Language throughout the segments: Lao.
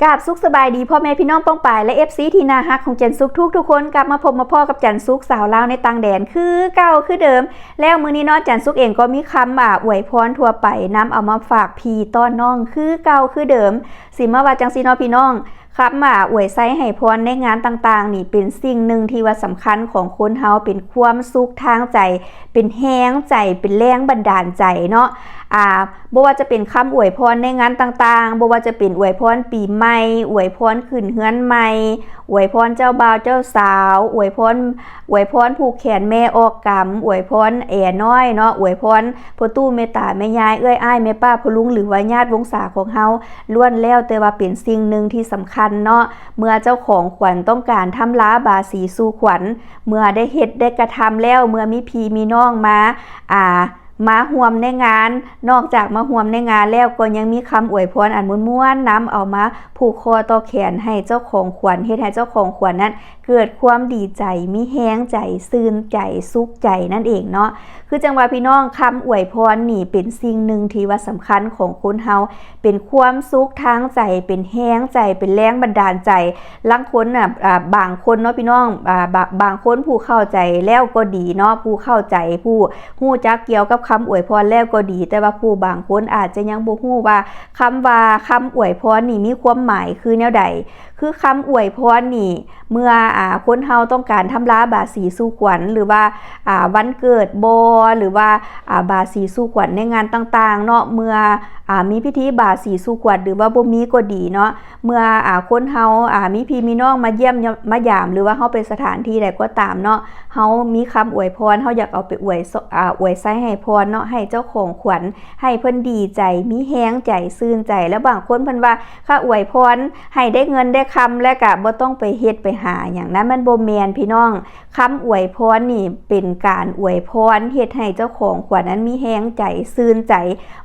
ກາບສຸກສະບາຍດີພໍ່ແມ່ພີ່ນ້ອງປ້ອງປາຍ ແລະ ເອັຟຊີ ທີ່ໜ້າຮັກຂອງຈັນສຸກທຸກໆຄົນ ກັບມາພົບມາພໍ້ກັບຈັນສຸກສາວລາວໃນຕ່າງແດນ ຄືເກົ່າຄືເດີມ. ແລ້ວມື້ນີ້ເນາະ ຈັນສຸກເອງກໍມີຄຳອາອວຍພອນທົ່ວໄປນຳເອົາມາຝາກພີ່ຕ້ອນນ້ອງ ຄືເກົ່າຄືເດີມ. ຊິມາວ່າຈັ່ງຊີ້ເນາະພີ່ນ້ອງ, ຄຳວ່າອວຍໄຊໃຫ້ພອນໃນງານຕ່າງໆນີ້ ເປັນສິ່ງໜຶ່ງທີ່ວ່າສຳຄັນຂອງຄົນເຮົາ, ເປັນຄວາມສຸກທາງໃຈ, ເປັນແຮງໃຈ, ເປັນແຮງບັນດານໃຈເນາະ. ອາ ບໍ່ວ່າຈະເປັນຄຳອວຍພອນໃນງານຕ່າງໆ, ບໍ່ວ່າຈະເປັນອວຍພອນປີໃໝ່, ອວຍພອນຂຶ້ນເຮືອນໃໝ່, ອວຍພອນເຈົ້າບ່າວເຈົ້າສາວ, ອວຍພອນ ອວຍພອນຜູກແຂນແມ່ອອກກຳ, ອວຍພອນແອນ້ອຍເນາະ, ອວຍພອນພໍ່ຕູ້ແມ່ຕາແມ່ຍາຍ ເອື້ອຍອ້າຍແມ່ປ້າພໍ່ລຸງ ຫຼືວ່າຍາດວົງສາຂອງເຮົາ, ລ້ວນແລ້ວແຕ່ວ່າເປັນສິ່ງໜຶ່ງທີ່ສຳຄັນເນາະ. ເມື່ອເຈົ້າຂອງຂວັນຕ້ອງການທຳລາບາສີສູ່ຂວັນ, ເມື່ອໄດ້ເຮັດໄດ້ກະທຳແລ້ວ, ເມື່ອມີພີ່ມີນ້ອງມາ ອາ ມາຮ່ວມໃນງານ, ນອກຈາກມາຮ່ວມໃນງານແລ້ວ ກໍຍັງມີຄຳອວຍພອນອັນມ່ວນໆນຳເອົາມາຜູກຄໍຕໍ່ແຂນໃຫ້ເຈົ້າຂອງຂວັນ, ເຮັດໃຫ້ເຈົ້າຂອງຂວັນນັ້ນເກີດຄວາມດີໃຈ, ມີແຮງໃຈ, ຊື່ນໃຈ, ສຸກໃຈນັ້ນເອງເນາະ. ຄືຈັ່ງວ່າພີ່ນ້ອງ, ຄຳອວຍພອນນີ້ເປັນສິ່ງໜຶ່ງທີ່ວ່າສຳຄັນຂອງຄົນເຮົາ, ເປັນຄວາມສຸກທາງໃຈ, ເປັນແຮງໃຈ, ເປັນແຮງບັນດານໃຈ. ລາງຄົນນະ ອາ ບາງຄົນເນາະພີ່ນ້ອງ, ອາ ບາ ບາງຄົນຜູ້ເຂົ້າໃຈແລ້ວກໍດີເນາະ, ຜູ້ເຂົ້າໃຈ, ຜູ້ຮູ້ຈັກກ່ຽວກັບຄຳອວຍພອນແລ້ວກໍດີ, ແຕ່ວ່າຜູ້ບາງຄົນອາດຈະຍັງບໍ່ຮູ້ວ່າຄຳວ່າ ຄຳອວຍພອນນີ້ມີຄວາມໝາຍຄືແນວໃດ. ຄືຄຳອວຍພອນນີ້ ເມື່ອ ອາ ຄົນເຮົາຕ້ອງການທຳລາບາສີສູ່ຂວັນ ຫຼືວ່າ ອາ ວັນເກີດບໍ ຫຼືວ່າ ອາ ບາສີສູ່ຂວັນໃນງານຕ່າງໆເນາະ, ເມື່ອ ອາ ມີພິທີບາສີສູ່ຂວັນ ຫຼືວ່າບໍ່ມີກໍດີເນາະ, ເມື່ອ ອາ ຄົນເຮົາ ອາ ມີພີ່ມີນ້ອງມາຢ້ຽມມາຢາມ ຫຼືວ່າເຮົາໄປສະຖານທີ່ໃດກໍຕາມເນາະ, ເຮົາມີຄຳອວຍພອນ ເຮົາຢາກເອົາໄປອວຍ ອາ ອວຍໄຊໃຫ້ພອນເນາະ, ໃຫ້ເຈົ້າຂອງຂວັນ ໃຫ້ເພິ່ນດີໃຈ, ມີແຮງໃຈ, ຊື່ນໃຈ. ແລ້ວບາງຄົນເພິ່ນວ່າ ຂ້າອວຍພອນໃຫ້ໄດ້ເງິນໄດ້ຄຳ ແລ້ວກະບໍ່ຕ້ອງໄປເຮັດໄປຫາຫຍັງ. ນັ້ນມັນບໍ່ແມ່ນພີ່ນ້ອງ. ຄຳອວຍພອນນີ້ເປັນການອວຍພອນເຮັດໃຫ້ເຈົ້າຂອງຂວັນນັ້ນມີແຮງໃຈ, ຊື່ນໃຈ.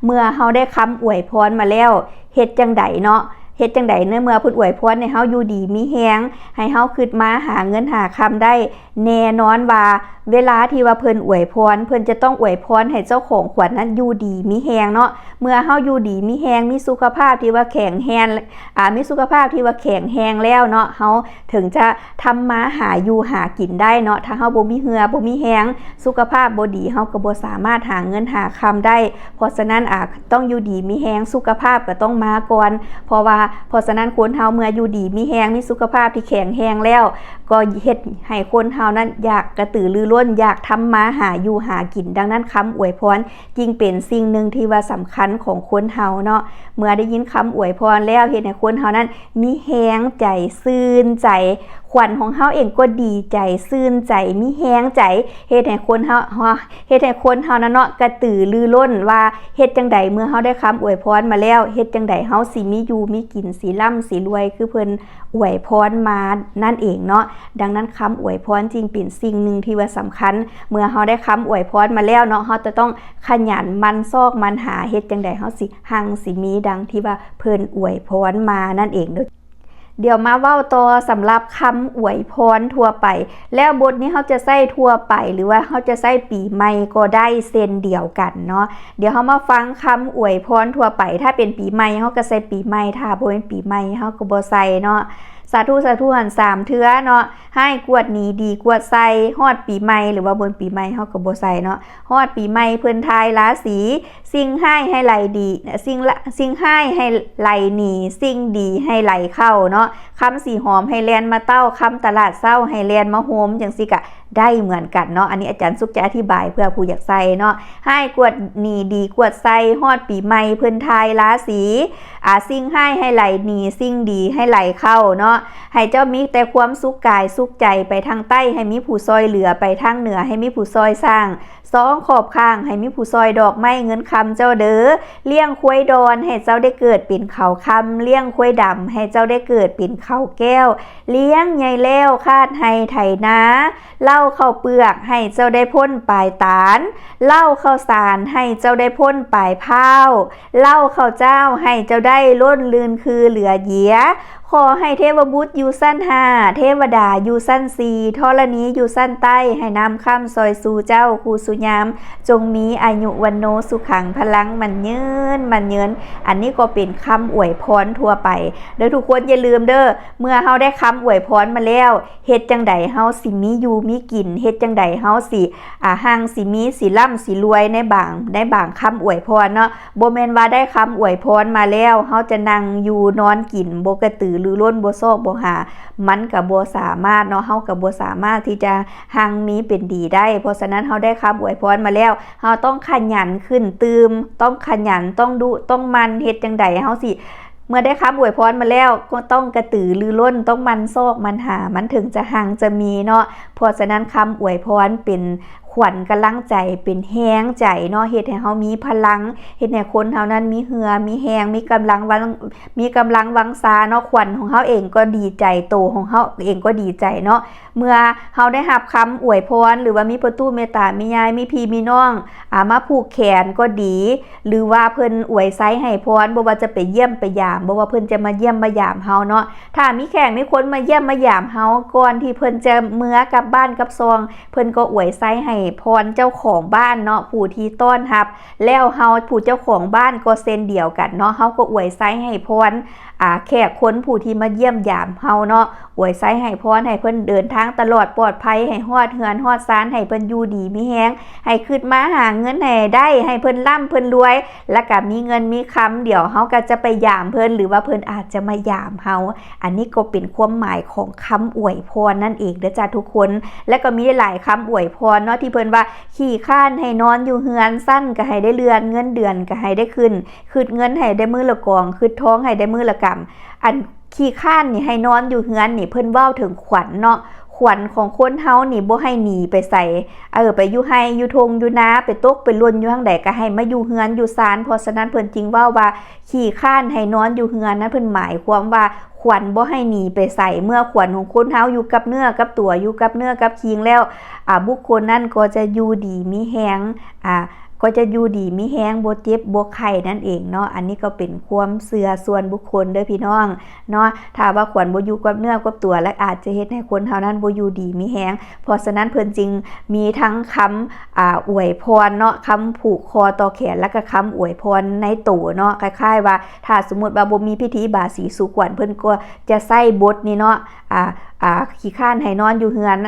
ເມື່ອເຮົາໄດ້ຄຳອວຍພອນມາແລ້ວ ເຮັດຈັ່ງໃດເນາະ? ເຮັດຈັ່ງໃດ ໃນເມື່ອເພິ່ນອວຍພອນໃຫ້ເຮົາຢູ່ດີມີແຮງ, ໃຫ້ເຮົາຄິດມາຫາເງິນຫາຄຳໄດ້? ແນ່ນອນວ່າເວລາທີ່ວ່າເພິ່ນອວຍພອນ, ເພິ່ນຈະຕ້ອງອວຍພອນໃຫ້ເຈົ້າຂອງຂວັນນັ້ນຢູ່ດີມີແຮງເນາະ. ເມື່ອເຮົາຢູ່ດີມີແຮງ, ມີສຸຂະພາບທີ່ວ່າແຂງແຮງ, ອາ, ມີສຸຂະພາບທີ່ວ່າແຂງແຮງແລ້ວເນາະ, ເຮົາເຖິງຈະທຳມາຫາຢູ່ຫາກິນໄດ້ເນາະ. ຖ້າເຮົາບໍ່ມີເຫື່ອ, ບໍ່ມີແຮງ, ສຸຂະພາບບໍ່ດີ, ເຮົາກໍບໍ່ສາມາດຫາເງິນຫາຄຳໄດ້. ເພາະສະນັ້ນ, ອາ, ຕ້ອງຢູ່ດີມີແຮງ, ສຸຂະພາບກໍຕ້ອງມາກ່ອນ. ເພາະວ່າ, ເພາະສະນັ້ນ, ຄົນເຮົາເມື່ອຢູ່ດີມີແຮງ, ມີສຸຂະພາບທີ່ແຂງແຮງແລ້ວ, ກໍເຮັດໃຫ້ຄົນເຮົານັ້ນຢາກກະຕືລືລົ້ນ, ຢາກທຳມາຫາຢູ່ຫາກິນ. ດັ່ງນັ້ນ, ຄຳອວຍພອນຈຶ່ງເປັນສິ່ງໜຶ່ງທີ່ວ່າສຳຄັນຂອງຄົນເຮົາເນາະ. ເມື່ອໄດ້ຍິນຄຳອວຍພອນແລ້ວ, ເຮັດໃຫ້ຄົນເຮົານັ້ນມີແຮງໃຈ, ຊື່ນໃຈ, ຂວັນຂອງເຮົາເອງກໍດີໃຈ, ຊື່ນໃຈ, ມີແຮງໃຈ, ເຮັດໃຫ້ຄົນເຮົາ, ເຮົາ, ເຮັດໃຫ້ຄົນເຮົານັ້ນເນາະ ກະຕືລືລົ້ນວ່າ ເຮັດຈັ່ງໃດເມື່ອເຮົາໄດ້ຄຳອວຍພອນມາແລ້ວ, ເຮັດຈັ່ງໃດເຮົາຊິມີຢູ່ມີກິນ, ຊິລ່ຳຊິລວຍ ຄືເພິ່ນອວຍພອນມານັ້ນເອງເນາະ. ດັ່ງນັ້ນ ຄຳອວຍພອນຈຶ່ງເປັນສິ່ງໜຶ່ງທີ່ວ່າສຳຄັນ. ເມື່ອເຮົາໄດ້ຄຳອວຍພອນມາແລ້ວເນາະ, ເຮົາຈະຕ້ອງຂະຫຍັນໝັ່ນຊອກໝັ່ນຫາ, ເຮັດຈັ່ງໃດເຮົາຊິຮັ່ງຊິມີ ດັ່ງທີ່ວ່າເພິ່ນອວຍພອນມານັ້ນເອງເດີ. ດຽວມາເວົ້າຕໍ່ສຳລັບຄຳອວຍພອນທົ່ວໄປ. ແລ້ວບົດນີ້ເຮົາຈະໃຊ້ທົ່ວໄປ ຫຼືວ່າເຮົາຈະໃຊ້ປີໃໝ່ກໍໄດ້ເຊັ່ນດຽວກັນເນາະ. ດຽວເຮົາມາຟັງຄຳອວຍພອນທົ່ວໄປ. ຖ້າເປັນປີໃໝ່ເຮົາກໍໃສ່ປີໃໝ່, ຖ້າບໍ່ແມ່ນປີໃໝ່ເຮົາກໍບໍ່ໃສ່ເນາະ. ສາທຸ, ສາທຸຫັ້ນສາມເທື່ອເນາະ. ຮ້າຍກວດໜີ, ດີກວດໃສ່. ຮອດປີໃໝ່ ຫຼືວ່າບໍ່ແມ່ນປີໃໝ່ເຮົາກໍບໍ່ໃສ່ເນາະ. ຮອດປີໃໝ່ເພິ່ນທາຍລາສີ, ສິ່ງຮ້າຍໃຫ້ໄຫຼດີ, ສິ່ງລະ, ສິ່ງຮ້າຍໃຫ້ໄຫຼໜີ, ສິ່ງດີໃຫ້ໄຫຼເຂົ້າເນາະ. ຄຳສີຫອມໃຫ້ແລ່ນມາເຕົ້າ, ຄຳຕະຫຼາດເຊົ້າໃຫ້ແລ່ນມາໂຮມ, ຈັ່ງຊີ້ກະໄດ້ເໝືອນກັນເນາະ. ອັນນີ້ອາຈານສຸກຈະອະທິບາຍເພື່ອຜູ້ຢາກໃສ່ເນາະ. ຮ້າຍກວດໜີ, ດີກວດໃສ່, ຮອດປີໃໝ່ເພິ່ນທາຍລາສີ, ອາ, ສິ່ງຮ້າຍໃຫ້ໄຫຼໜີ, ສິ່ງດີໃຫ້ໄຫຼເຂົ້າເນາະ. ໃຫ້ເຈົ້າມີແຕ່ຄວາມສຸກກາຍສຸກໃຈ, ໄປທາງໃຕ້ໃຫ້ມີຜູ້ຊ່ອຍເຫຼືອ, ໄປທາງເໜືອໃຫ້ມີຜູ້ຊ່ອຍສ້າງ, ສອງຂອບຂ້າງໃຫ້ມີຜູ້ຊ່ອຍດອກໄມ້ເງິນຄຳເຈົ້າເດີ. ລ້ຽງຄວາຍດອນໃຫ້ເຈົ້າໄດ້ເກີດເປັນເຂົາຄຳ, ລ້ຽງຄວາຍດຳໃຫ້ເຈົ້າໄດ້ເກີດເປັນເຂົາແກ້ວ. ລ້ຽງໃຫຍ່ແລ້ວຄາດໄຮ່ໄຖນາ, ເລົ້າເຂົ້າເປືອກໃຫ້ເຈົ້າໄດ້ພົ້ນປາຍຕານ, ເລົ້າເຂົ້າສານໃຫ້ເຈົ້າໄດ້ພົ້ນປາຍພ້າວ, ເລົ້າເຂົ້າຈ້າວໃຫ້ເຈົ້າໄດ້ລົ້ນລື່ນຄືເຫຼືອເຢຍ. ຂໍໃຫ້ເທວະບຸດຢູ່ຊັ້ນຫ້າ, ເທວະດາຢູ່ຊັ້ນສີ່, ທໍລະນີຢູ່ຊັ້ນໃຕ້, ໃຫ້ນ້ຳຄ້ຳຊ່ອຍຊູເຈົ້າຄູ່ສູ່ຍາມ, ຈົ່ງມີອາຍຸວັນໂນສຸຂັງພະລັງໝັ້ນຍືນ, ໝັ້ນຍືນ. ອັນນີ້ກໍເປັນຄຳອວຍພອນທົ່ວໄປເດີທຸກຄົນ. ຢ່າລືມເດີ, ເມື່ອເຮົາໄດ້ຄຳອວຍພອນມາແລ້ວ, ເຮັດຈັ່ງໃດເຮົາຊິມີຢູ່ມີກິນ, ເຮັດຈັ່ງໃດເຮົາຊິ ອ່າ ຮັ່ງຊິມີ ຊິລ່ຳຊິລວຍໃນບາງ ໃນບາງຄຳອວຍພອນເນາະ. ບໍ່ແມ່ນວ່າໄດ້ຄຳອວຍພອນມາແລ້ວ ເຮົາຈະນັ່ງຢູ່ນອນກິນ ບໍ່ກະຕືລືລົ້ນ ບໍ່ຊອກບໍ່ຫາ, ມັນກະບໍ່ສາມາດເນາະ, ເຮົາກະບໍ່ສາມາດທີ່ຈະຮັ່ງມີເປັນດີໄດ້. ເພາະສະນັ້ນ ເຮົາໄດ້ຄຳອວຍພອນມາແລ້ວ ເຮົາຕ້ອງຂະຫຍັນຂຶ້ນຕື່ມ, ຕ້ອງຂະຫຍັນ, ຕ້ອງດຸ, ຕ້ອງໝັ່ນ. ເຮັດຈັ່ງໃດເຮົາຊິ ເມື່ອໄດ້ຄຳອວຍພອນມາແລ້ວ ກໍຕ້ອງກະຕືລືລົ້ນ, ຕ້ອງໝັ່ນຊອກໝັ່ນຫາ, ມັນເຖິງຈະຮັ່ງຈະມີເນາະ. ເພາະສະນັ້ນ ຄຳອວຍພອນເປັນຂວັນກຳລັງໃຈ, ເປັນແຮງໃຈເນາະ, ເຮັດໃຫ້ເຮົາມີພະລັງ, ເຮັດໃຫ້ຄົນເຮົານັ້ນມີເຫື່ອມີແຮງ, ມີກຳລັງວັງ ມີກຳລັງວັງຊາເນາະ. ຂວັນຂອງເຮົາເອງກໍດີໃຈ, ໂຕຂອງເຮົາເອງກໍດີໃຈເນາະ. ເມື່ອເຮົາໄດ້ຮັບຄຳອວຍພອນ ຫຼືວ່າມີພໍ່ຕູ້ແມ່ຕາແມ່ຍາຍ ມີພີ່ມີນ້ອງ ອ່າ ມາຜູກແຂນກໍດີ ຫຼືວ່າເພິ່ນອວຍໄຊໃຫ້ພອນ, ບໍ່ວ່າຈະໄປຢ້ຽມໄປຢາມ, ບໍ່ວ່າເພິ່ນຈະມາຢ້ຽມມາຢາມເຮົາເນາະ. ຖ້າມີແຂກມີຄົນມາຢ້ຽມມາຢາມເຮົາ ກ່ອນທີ່ເພິ່ນຈະເມືອກັບບ້ານກັບຊ່ອງ, ເພິ່ນກໍອວຍໄຊໃຫ້ພອນເຈົ້າຂອງບ້ານເນາະ, ຜູ້ທີ່ຕ້ອນຮັບ. ແລ້ວເຮົາຜູ້ເຈົ້າຂອງບ້ານກໍເຊັ່ນດຽວກັນເນາະ, ເຮົາກໍອວຍໄຊໃຫ້ພອນ ອ່າ ແຂກຄົນຜູ້ທີ່ມາຢ້ຽມຢາມເຮົາເນາະ, ອວຍໄຊໃຫ້ພອນໃຫ້ເພິ່ນເດີນທາງຕະຫຼອດປອດໄພ, ໃຫ້ຮອດເຮືອນຮອດຊານ, ໃຫ້ເພິ່ນຢູ່ດີມີແຮງ, ໃຫ້ຄິດມາຫາເງິນໃຫ້ໄດ້, ໃຫ້ເພິ່ນລ່ຳເພິ່ນລວຍ, ແລ້ວກະມີເງິນມີຄຳ, ດຽວເຮົາກະຈະໄປຢາມເພິ່ນ ຫຼືວ່າເພິ່ນອາດຈະມາຢາມເຮົາ. ອັນນີ້ກໍເປັນຄວາມໝາຍຂອງຄຳອວຍພອນນັ້ນເອງເດີຈ້າທຸກຄົນ. ແລ້ວກໍມີຫຼາຍຄຳອວຍພອນເນາະ ທີ່ເພິ່ນວ່າ ຂີ້ຄ້ານໃຫ້ນອນຢູ່ເຮືອນ, ຊັ້ນກະໃຫ້ໄດ້ເລື່ອນ, ເງິນເດືອນກະໃຫ້ໄດ້ຂຶ້ນ, ຄິດເງິນໃຫ້ໄດ້ມື້ລະກອງ, ຄິດທອງໃຫ້ໄດ້ມື້ລະກຳ. ອັນຂີ້ຄ້ານນີ້ໃຫ້ນອນຢູ່ເຮືອນນີ້ ເພິ່ນເວົ້າເຖິງຂວັນເນາະ, ຂວັນຂອງຄົນເຮົານີ້ບໍ່ໃຫ້ໜີໄປໃສ, ເອີ ໄປຢູ່ໄຮ່ຢູ່ທົ່ງຢູ່ນາ, ໄປຕົກໄປຫຼົ່ນຢູ່ທາງໃດ ກະໃຫ້ມາຢູ່ເຮືອນຢູ່ຊານ. ເພາະສະນັ້ນເພິ່ນຈຶ່ງເວົ້າວ່າ ຂີ້ຄ້ານໃຫ້ນອນຢູ່ເຮືອນນັ້ນ ເພິ່ນໝາຍຄວາມວ່າຂວັນບໍ່ໃຫ້ໜີໄປໃສ. ເມື່ອຂວັນຂອງຄົນເຮົາຢູ່ກັບເນື້ອກັບຕົວ, ຢູ່ກັບເນື້ອກັບຄີງແລ້ວ ອາ ບຸກຄົນນັ້ນກໍຈະຢູ່ດີມີແຮງ, ອາ ກໍຈະຢູ່ດີມີແຮງ, ບໍ່ເຈັບບໍ່ໄຂ້ນັ້ນເອງເນາະ. ອັນນີ້ກໍເປັນຄວາມເຊື່ອສ່ວນບຸກຄົນເດີພີ່ນ້ອງເນາະ. ຖ້າວ່າຂວັນບໍ່ຢູ່ກັບເນື້ອກັບຕົວ ແລະ ອາດຈະເຮັດໃຫ້ຄົນເຮົານັ້ນບໍ່ຢູ່ດີມີແຮງ. ເພາະສະນັ້ນເພິ່ນຈຶ່ງມີທັງຄຳ ອາ ອວຍພອນເນາະ, ຄຳຜູກຄໍຕໍ່ແຂນ ແລະ ກໍຄຳອວຍພອນໃນໂຕເນາະ. ຄ້າຍໆວ່າ ຖ້າສົມມຸດວ່າບໍ່ມີພິທີບາສີສູ່ຂວັນ ເພິ່ນກໍຈະໃຊ້ບົດນີ້ເນາະ, ອາ ອາ ຂີ້ຄ້ານໃຫ້ນອນຢູ່ເຮືອນ,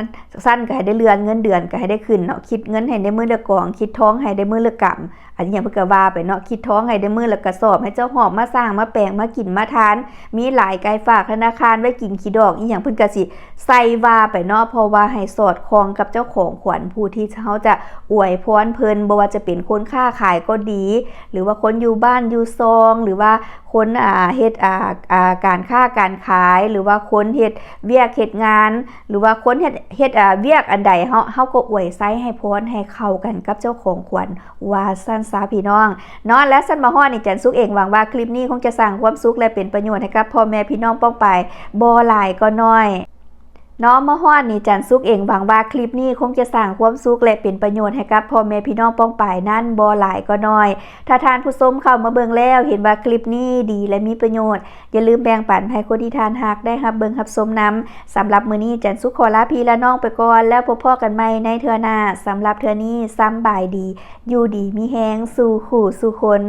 ຊັ້ນກໍໃຫ້ໄດ້ເລື່ອນ, ເງິນເດືອນກໍໃຫ້ໄດ້ຂຶ້ນເນາະ, ຄິດເງິນໃຫ້ໄດ້ມື້ລະກອງ, ຄິດທອງໃຫ້ໄດ້ມື້ລະກຳ. ອັນນີ້ຫຍັງເພິ່ນກໍວ່າໄປເນາະ, ຄິດທອງໃຫ້ໄດ້ມື້ລະກະສອບ, ໃຫ້ເຈົ້າຫອບມາສ້າງມາແປງມາກິນມາທານ, ມີຫຼາຍໄກ່ຝາກທະນາຄານໄວ້ກິນຂີ້ດອກ ອີ່ຫຍັງເພິ່ນກໍຊິໃສ່ວ່າໄປເນາະ. ເພາະວ່າໃຫ້ສອດຄ່ອງກັບເຈົ້າຂອງຂວັນ ຜູ້ທີ່ເຮົາຈະອວຍພອນເພິ່ນ, ບໍ່ວ່າຈະເປັນຄົນຄ້າຂາຍກໍດີ ຫຼືວ່າຄົນຢູ່ບ້ານຢູ່ຊ່ອງ ຫຼືວ່າຄົນ ອາ ເຮັດ ອາ ອາ ການຄ້າການຂາຍ ຫຼືວ່າຄົນເຮັດວຽກເຮັດງານ ຫຼືວ່າຄົນເຮັດ ເຮັດ ອາ ວຽກອັນໃດ ເຮົາ ເຮົາກໍອວຍໄຊໃຫ້ພອນໃຫ້ເຂົ້າກັນກັບເຈົ້າຂອງຂວັນ ວ່າຊັ້ນຊະພີ່ນ້ອງເນາະ. ແລະ ຊັ້ນມາຮອດນີ້ ຈັນສຸກເອງຫວັງວ່າຄລິບນີ້ຄົງຈະສ້າງຄວາມສຸກ ແລະ ເປັນປະໂຫຍດໃຫ້ກັບພໍ່ແມ່ພີ່ນ້ອງປ້ອງປາຍ ບໍ່ຫຼາຍກໍໜ້ອຍເນາະ. ມາຮອດນີ້ ຈັນສຸກເອງຫວັງວ່າຄລິບນີ້ຄົງຈະສ້າງຄວາມສຸກ ແລະ ເປັນປະໂຫຍດໃຫ້ກັບພໍ່ແມ່ພີ່ນ້ອງປ້ອງປາຍນັ້ນ ບໍ່ຫຼາຍກໍໜ້ອຍ. ຖ້າທ່ານຜູ້ຊົມເຂົ້າມາເບິ່ງແລ້ວ ເຫັນວ່າຄລິບນີ້ດີ ແລະ ມີປະໂຫຍດ ຢ່າລືມແບ່ງປັນໃຫ້ຄົນທີ່ທ່ານຮັກໄດ້ຮັບເບິ່ງຮັບຊົມນຳ. ສຳລັບມື້ນີ້ ຈັນສຸກຂໍລາພີ່ລານ້ອງໄປກ່ອນ ແລ້ວພົບພໍ້ກັນໃໝ່ໃນເທື່ອໜ້າ. ສຳລັບເທື່ອນີ້ ສຳບາຍດີ ຢູ່ດີມີແຮງສູ່ຄູ່ສູ່ຄົນ.